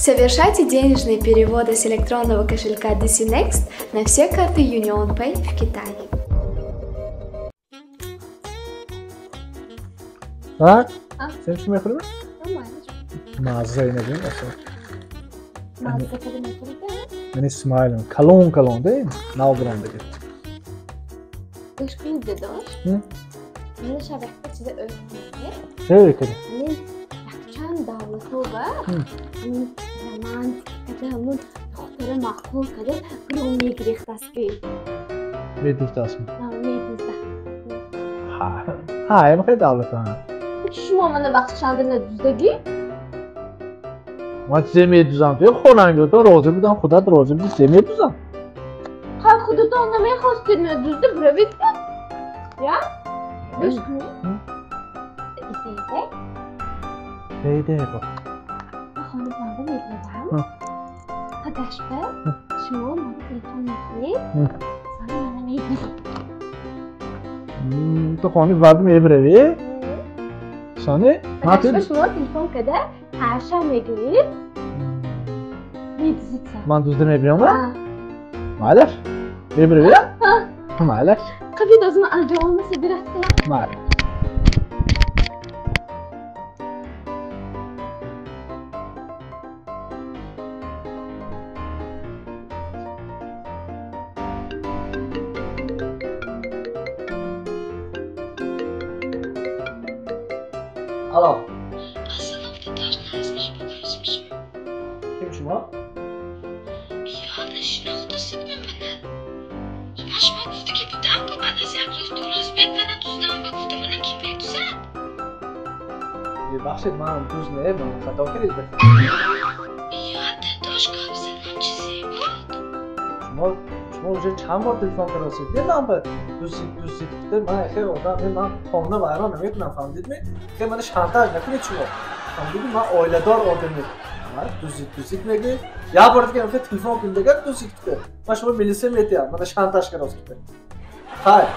Совершайте денежные переводы с электронного кошелька DC Next на все карты UnionPay в Китае. Так? Сен чӣ мехӯрӣ? Мазза инагин аса. Мазза када мехӯрӣ? Мани смайлим. Калон калон де, нав грам деги. Гӯш кунед, дадош. Мени шаб якта чиза o'rgatdi. Чӣ o'rgatdi? Men якчанд давлатҳо ба ҳамин романтика када ҳамун духтара маъқул када гиром мегирифтаст ки. Медуздастми? Медузда. Ҳа, ҳа, эм хеле давлатҳо. Шумо мана бахшанда надуздагӣ? Ман чизе медузам, ту хонангиҳотон розӣ будам, худат розӣ будӣ, чизе медузам. Ха, худатон намехостед надузда, биравед. Я? Гӯш кунед. Иседе? Бейде бо. Ман хона банда мебиравам. Пагашба шумо мана телефон мекунед, сони мана мебинед. Ту хони вард мебиравӣ? Сони? Пагашба шумо телефон када ҳарша мегӯед, медузед. Ман дузда мебиём? Майлаш? Мебиравӣ? Майлаш? Қабид озма анҷомаса бирафтам. Майли. Алло. Ассалом, дадош, назмиш бошмишmi? Ким шумо? Ёна шинохтасидми мана? Ман шумо гуфтагӣ будам-ку, баъд аз як рӯз ду рӯз бед мана дуздам ба гуфта, мана ким медузад? Бахшед, ман дуз не, ман хато кардед. Ё, дадош, гап занам чизе буд? Шумо уже чанд бор телефон кардосед? Не, ман ба дуздид, дуздид гуфта, ман хеле одам, ман хона вайрон намекунам, фаҳмидидми? Хеле мана шантаж накунед шумо. Фаҳмидидми? Ман оиладор одамем. Дуздид, дуздид мегӯед. Як бор дига телефон кунед, дигар дуздид гуфта. Ман шумо милиса метиҳам, мана шантаж кардост гуфта. Хайр.